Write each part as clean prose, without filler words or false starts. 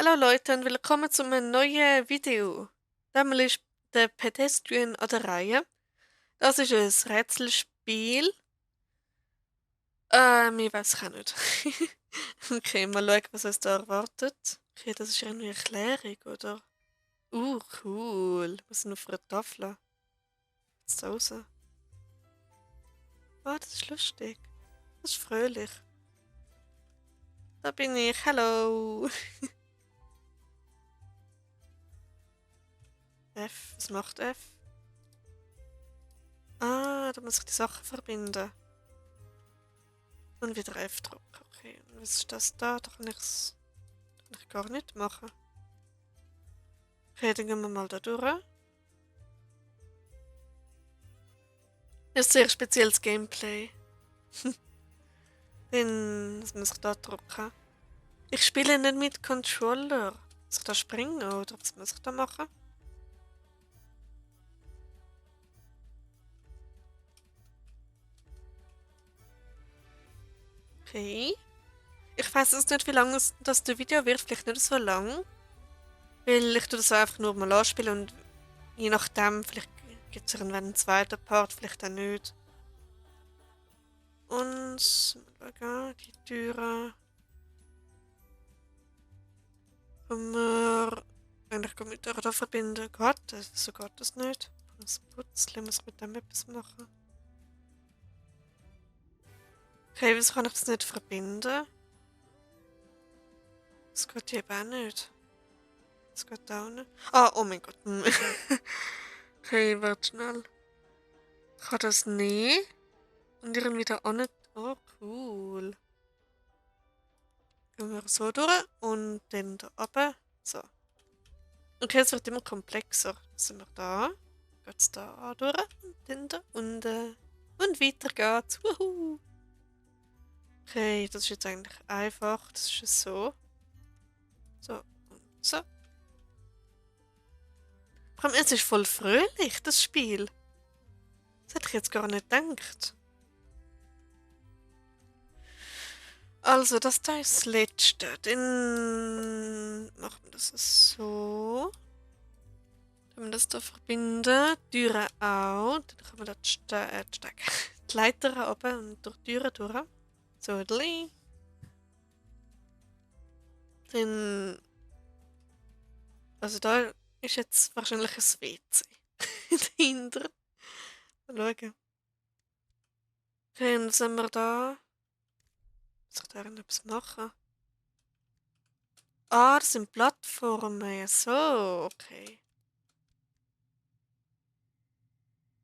Hallo Leute und willkommen zu einem neuen Video. Diesmal ist der Pedestrian an der Reihe. Das ist ein Rätselspiel. Ich weiß es auch nicht. Okay, mal schauen, was uns da erwartet. Okay, das ist irgendwie eine Erklärung, oder? Cool. Wir sind auf einer Tafel. Jetzt da raus. Das ist lustig. Das ist fröhlich. Da bin ich. Hallo. F. Was macht F? Da muss ich die Sachen verbinden. Und wieder F drücken. Okay, und was ist das da? Da kann ich gar nicht machen. Okay, dann gehen wir mal da durch. Das ist sehr spezielles Gameplay. Dann muss ich da drücken. Ich spiele nicht mit Controller. Muss ich da springen oder was muss ich da machen? Okay. Ich weiß jetzt nicht, wie lange das der Video wird. Vielleicht nicht so lang. Weil ich tue das einfach nur mal anspielen und je nachdem, vielleicht gibt es irgendwann einen zweiten Part, vielleicht auch nicht. Und mal schauen, die Türen. Können wir eigentlich mit der da verbinden? So geht das nicht. Das Putzli muss mit dem etwas machen. Okay, wieso kann ich das nicht verbinden? Das geht hier eben auch nicht. Das geht auch nicht. Oh mein Gott. Okay, warte schnell. Ich kann das nicht. Und irgendwie da auch nicht. Oh, cool. Gehen wir so durch und dann da runter. So. Okay, es wird immer komplexer. Jetzt sind wir da. Geht's da durch und dann da unten. Und weiter geht's. Wuhu. Okay, das ist jetzt eigentlich einfach. Das ist es so. So und so. Vor allem, es ist voll fröhlich, das Spiel. Das hätte ich jetzt gar nicht gedacht. Also, das da ist das letzte. Dann machen wir das so. Dann wir das da verbinden. Die Türen auch. Dann können wir da die Leiter oben und durch die Türen durch. So, dann. Also, da ist jetzt wahrscheinlich ein WC. Dahinter. Mal schauen. Okay, und dann sind wir da. Muss ich da irgendetwas machen? Das sind Plattformen. Ja, so, okay.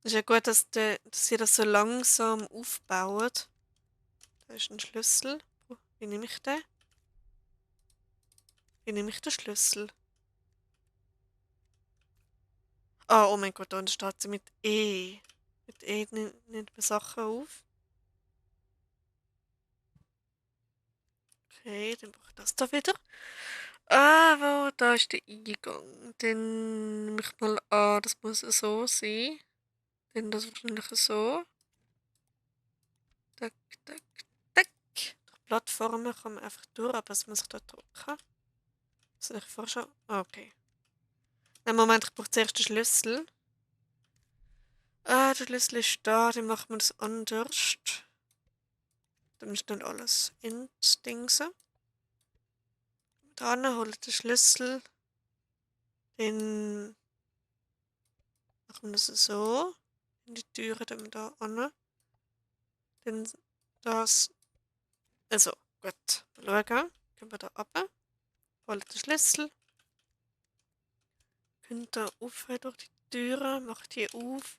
Ist ja gut, dass sie das so langsam aufbaut. Da ist ein Schlüssel. Wie nehme ich den? Wie nehme ich den Schlüssel? Oh mein Gott, da steht sie mit E. Mit E nimmt man Sachen auf. Okay, dann brauche ich das da wieder. Da ist der Eingang. Dann nehme ich mal an, das muss so sein. Dann das wahrscheinlich so. Tack, tack, tack. Durch Plattformen kann man einfach durch, aber das muss ich da drücken. Soll ich vorher schon? Okay. Moment, ich brauche zuerst den Schlüssel. Der Schlüssel ist da, dann machen wir das anders. Dann ist nicht alles ins Dingsen. Dann hole ich den Schlüssel. Dann machen wir das so. In die Türe dann da an. Dann das. Also, gut. Mal schauen. Gehen wir da runter. Hole den Schlüssel. Könnt da auf durch die Türe. Macht die auf.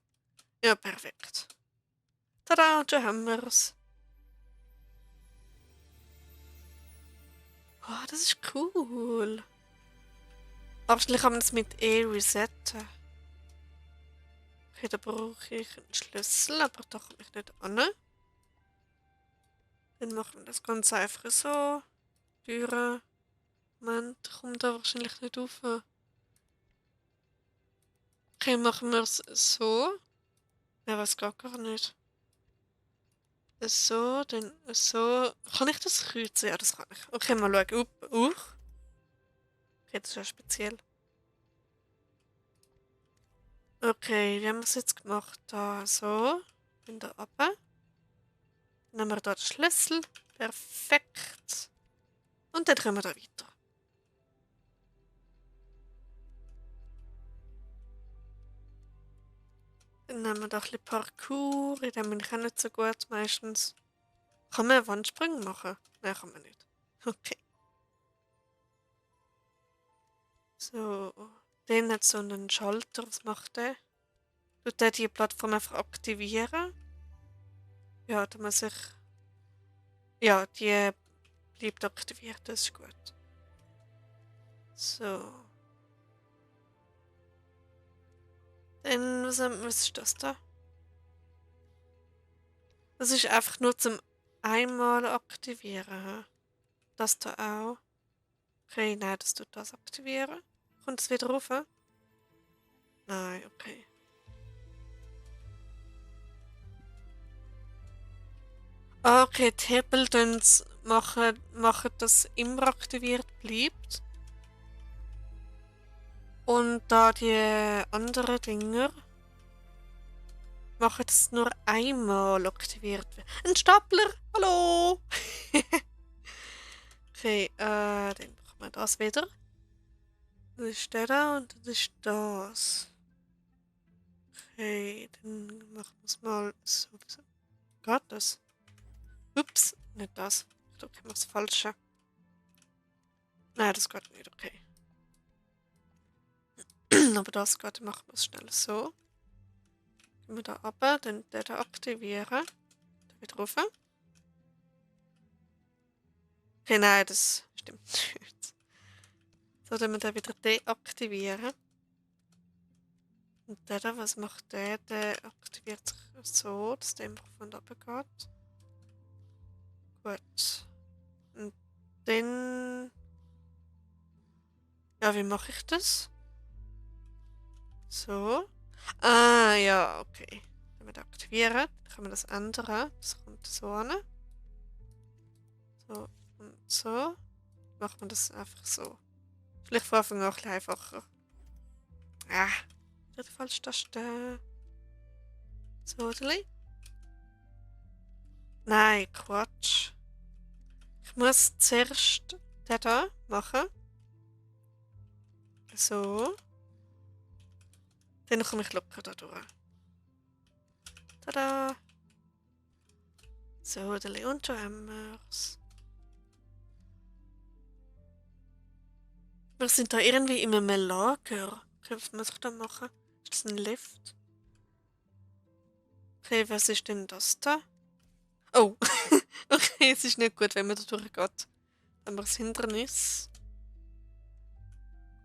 Ja, perfekt. Tada, und schon haben wir es. Das ist cool. Wahrscheinlich kann man das mit E resetten. Okay, da brauche ich einen Schlüssel, aber da komme ich nicht an. Dann machen wir das ganz einfach so. Türe. Moment, kommt da wahrscheinlich nicht auf. Okay, machen wir es so. Ja, was geht gar nicht. So, dann so. Kann ich das kreuzen? Ja, das kann ich. Okay, mal schauen. Okay, das ist ja speziell. Okay, wie haben wir es jetzt gemacht? Da so. Bin da oben. Dann nehmen wir da den Schlüssel. Perfekt. Und dann können wir da weiter. Dann nehmen wir da ein bisschen Parkour. In dem bin ich auch nicht so gut meistens. Kann man Wandsprünge machen? Nein, kann man nicht. Okay. So. Den hat so einen Schalter. Was macht der? Tut der die Plattform einfach aktivieren? Ja, da muss ich. Ja, die bleibt aktiviert, das ist gut. So. Dann, was ist das da? Das ist einfach nur zum einmal aktivieren. Hä? Das da auch. Okay, nein, das tut das aktivieren. Kommt es wieder rauf? Nein, okay. Ah, okay, die Hebel machen, dass immer aktiviert bleibt. Und da die anderen Dinger machen, dass es nur einmal aktiviert wird. Ein Stapler! Hallo! Okay, dann brauchen wir das wieder. Das ist der da und das ist das. Okay, dann machen wir es mal so. Geht das? Ups, nicht das. Ich drücke immer das Falsche. Nein, das geht nicht, okay. Aber das geht, machen wir es schnell so. Gehen wir da runter, dann den da aktivieren. Da wieder rauf. Okay, nein, das stimmt nicht. So, dann wir den wieder deaktivieren. Und der da, was macht der? Der aktiviert sich so, dass der einfach von oben geht. Gut. Und dann. Ja, wie mache ich das? So. Ah, ja, okay. Wenn wir das aktivieren, dann können wir das ändern. Das kommt so an. So und so. Macht man das einfach so. Vielleicht von Anfang an ein bisschen einfacher. Ah, die falsche Taste. So, Deli. Nein, Quatsch. Ich muss zuerst den da machen. So. Dann komme ich locker da durch. Tada! So, Deli, und schon haben wir's. Wir sind da irgendwie in einem Lager. Okay, was muss ich da machen? Ist das ein Lift? Okay, was ist denn das da? Oh, okay, es ist nicht gut, wenn man da durchgeht. Wenn man das Hindernis.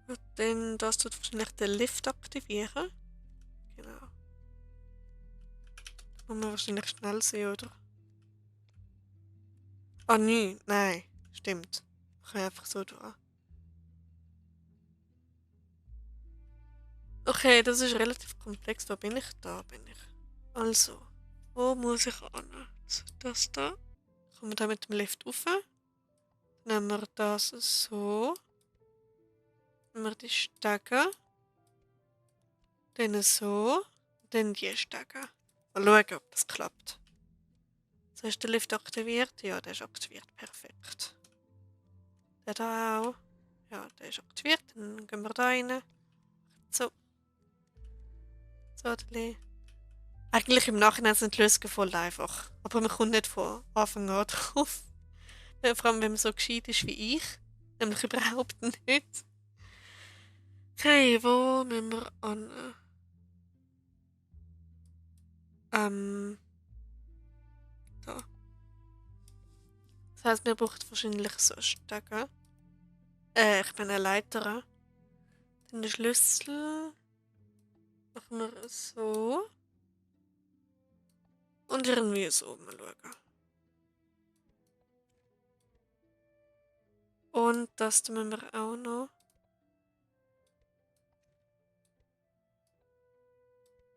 Und dann das tut wahrscheinlich den Lift aktivieren. Genau. Das muss man wahrscheinlich schnell sehen, oder? Ah, nein. Stimmt. Ich kann einfach so durch. Okay, das ist relativ komplex. Wo bin ich? Da bin ich. Also, wo muss ich an? Das da. Kommen wir da mit dem Lift rauf. Nehmen wir das so. Nehmen wir die Stege. Dann so. Dann die Stege. Mal schauen, ob das klappt. So, ist der Lift aktiviert? Ja, der ist aktiviert. Perfekt. Der da auch. Ja, der ist aktiviert. Dann gehen wir da rein. So. So, Deli. Eigentlich im Nachhinein sind die Lösungen voll einfach. Aber man kommt nicht von Anfang an drauf. Vor allem, wenn man so gescheit ist wie ich. Nämlich überhaupt nicht. Okay, wo müssen wir an? Da. Das heisst, wir brauchen wahrscheinlich so Stege. Ich bin eine Leiter. Dann den Schlüssel. Machen wir so. Und irgendwie so. Mal schauen. Und das tun wir auch noch.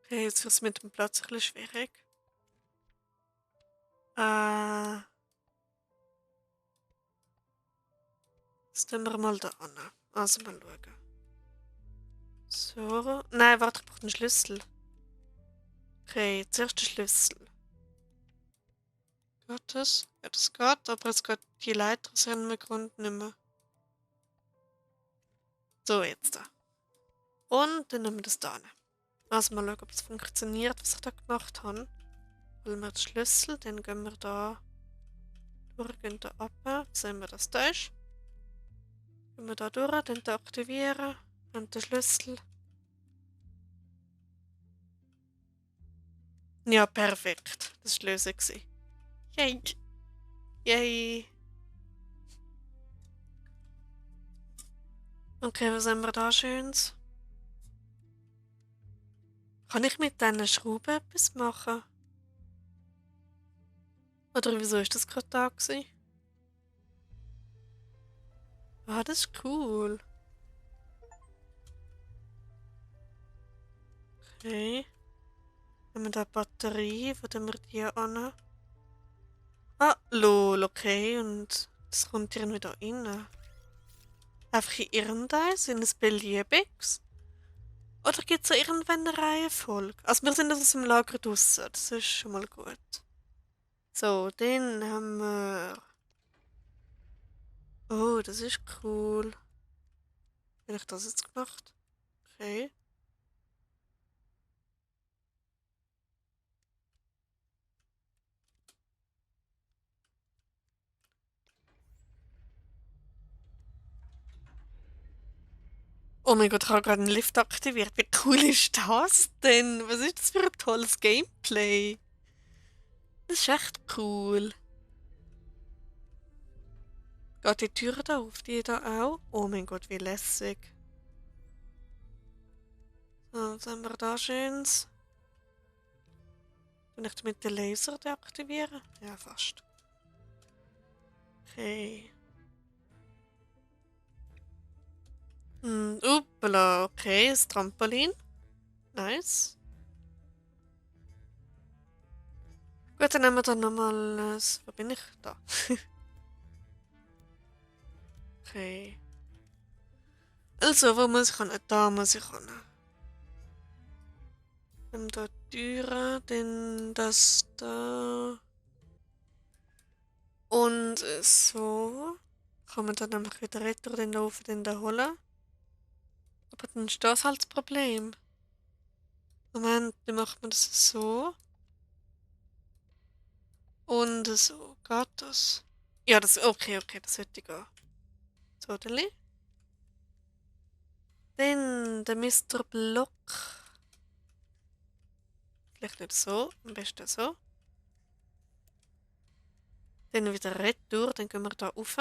Okay, jetzt wird es mit dem Platz ein bisschen schwierig. Jetzt tun wir mal da an. Also mal schauen. So. Nein, warte, ich brauche einen Schlüssel. Okay, zuerst den Schlüssel. Geht das? Ja, das geht, aber es geht die Leiter aus irgendeinem Grund nicht mehr. So, jetzt da. Und dann nehmen wir das da hin. Also mal schauen, ob es funktioniert, was ich da gemacht habe. Holen wir den Schlüssel, dann gehen wir da durch, gehen da ab. Sehen wir, dass das ist. Gehen wir da durch, dann da aktivieren. Und den Schlüssel. Ja, perfekt. Das war die Lösung. Yay! Yay! Okay, was haben wir da Schönes? Kann ich mit diesen Schrauben etwas machen? Oder wieso ist das gerade da gewesen? Ah, das ist cool. Okay. Haben wir da eine Batterie, wo tun wir die an? Ah, lol, okay. Und das kommt irgendwie da rein. Einfach in irgendeins, in ein beliebiges? Oder gibt es da irgendwann eine Reihenfolge? Also wir sind aus dem Lager draussen, das ist schon mal gut. So, den haben wir... Oh, das ist cool. Wie habe ich das jetzt gemacht? Okay. Oh mein Gott, ich habe gerade einen Lift aktiviert. Wie cool ist das denn? Was ist das für ein tolles Gameplay? Das ist echt cool. Geht die Tür da auf? Die da auch? Oh mein Gott, wie lässig. So, was haben wir da Schönes? Kann ich mit dem Laser deaktivieren? Ja, fast. Okay. Uppala, okay, das Trampolin. Nice. Gut, dann nehmen wir dann nochmal. Wo bin ich? Da. Okay. Also, wo muss ich hin? Da muss ich hin. Dann da Türe, dann das da. Und so. Kann man dann nämlich wieder retour den Ofen dann da holen. Aber dann ist das halt das Problem. Moment, dann macht man das so. Und so. Geht das? Ja, das. Okay, okay, das sollte gehen. So, dann. Dann der Mr. Block. Vielleicht nicht so, am besten so. Dann wieder retour, dann gehen wir da rauf.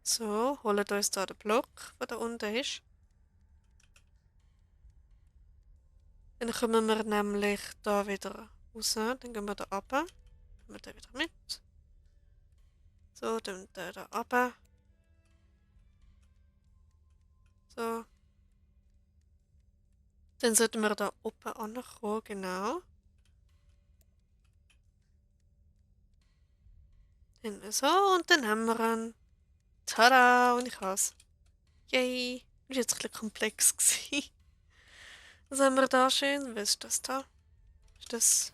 So, holen uns da den Block, der da unten ist. Dann kommen wir nämlich da wieder raus. Dann gehen wir da runter. Nehmen wir den wieder mit. So, dann da runter. So. Dann sollten wir da oben ankommen, genau. Dann so, und dann haben wir einen. Tada! Und ich has. Yay! Das war jetzt ein bisschen komplex gewesen. Was haben wir da schön? Was ist das da? Ist das...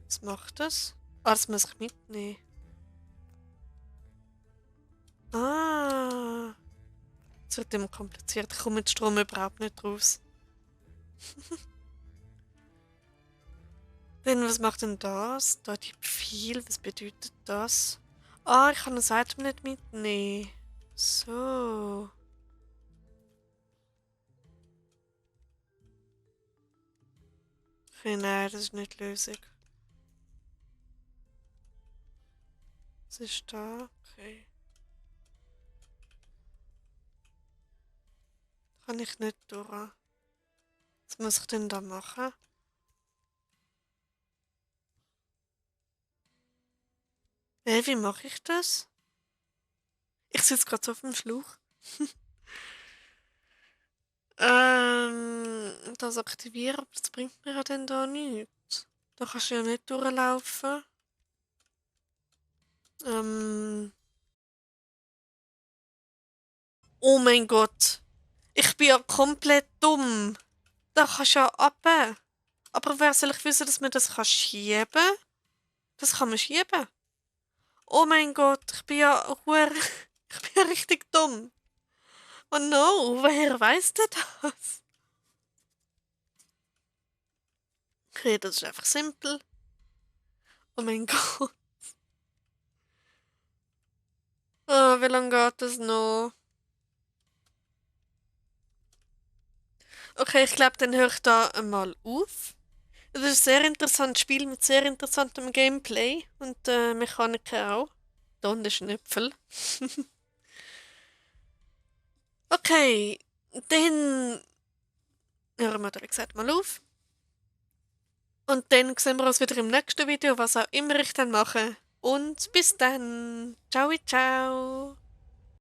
Was macht das? Ah, das muss ich mitnehmen. Ah! Das wird immer kompliziert. Ich komme mit Strom überhaupt nicht raus. Dann, was macht denn das? Da die Pfeil, was bedeutet das? Ah, ich kann das Item nicht mitnehmen. So. Okay, nein, das ist nicht die Lösung. Was ist da? Okay. Kann ich nicht durch. Was muss ich denn da machen? Wie mache ich das? Ich sitze gerade so auf dem Schlauch. Das aktivieren, aber das bringt mir ja dann da nichts. Da kannst du ja nicht durchlaufen. Ähm. Oh mein Gott. Ich bin ja komplett dumm. Da kannst du ja runter. Aber wer soll ich wissen, dass man das kann schieben? Das kann man schieben. Oh mein Gott, ich bin ja ich bin ja richtig dumm. Oh no, woher weiss der das? Okay, das ist einfach simpel. Oh mein Gott. Wie lange geht das noch? Okay, ich glaube, dann höre ich da einmal auf. Das ist ein sehr interessantes Spiel mit sehr interessantem Gameplay und Mechaniken auch. Da unten ist ein Äpfel. Okay, dann hören wir da, wie gesagt, mal auf. Und dann sehen wir uns wieder im nächsten Video, was auch immer ich dann mache. Und bis dann. Ciao, ciao.